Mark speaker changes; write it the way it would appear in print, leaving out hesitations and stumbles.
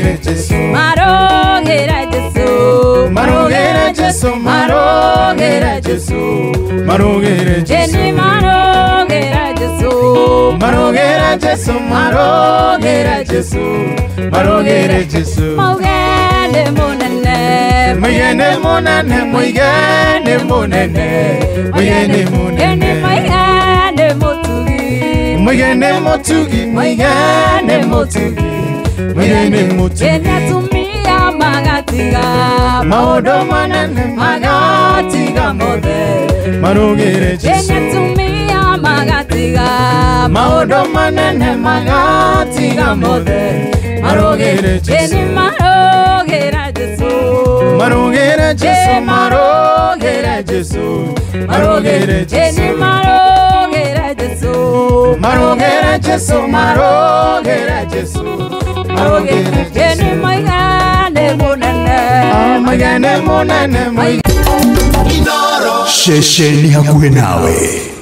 Speaker 1: Marugere Jesu,
Speaker 2: Marogera Jesu,
Speaker 1: Marugere Jesu, Marogera Jesu, Marugere Jesu,
Speaker 2: Eni Marogera Jesu,
Speaker 1: Marugere Jesu, Marogera Jesu, Marugere Jesu,
Speaker 2: Maugene munene,
Speaker 1: Mugene munene, mugene munene, mugene munene,
Speaker 2: Eni maigane mutugi,
Speaker 1: mugene mutugi, mugene mutugi, mugene mutugi,
Speaker 2: Eni atumia magatiga,
Speaker 1: maundu manene
Speaker 2: magatiga mothe,
Speaker 1: Marugere Jesu,
Speaker 2: Eni atumia magatiga,
Speaker 1: maundu manene magatiga mothe, Marugere Jesu,
Speaker 2: Eni marogera Jesu,
Speaker 1: Marugere Jesu, Marogera Jesu, Marugere Jesu,
Speaker 2: Eni marogera Jesu,
Speaker 1: Marugere Jesu, Marogera Jesu, Marugere Jesu,
Speaker 2: Eni maigane munene,
Speaker 1: Maigane munene,
Speaker 3: Ceceni hakuhĩ nawe.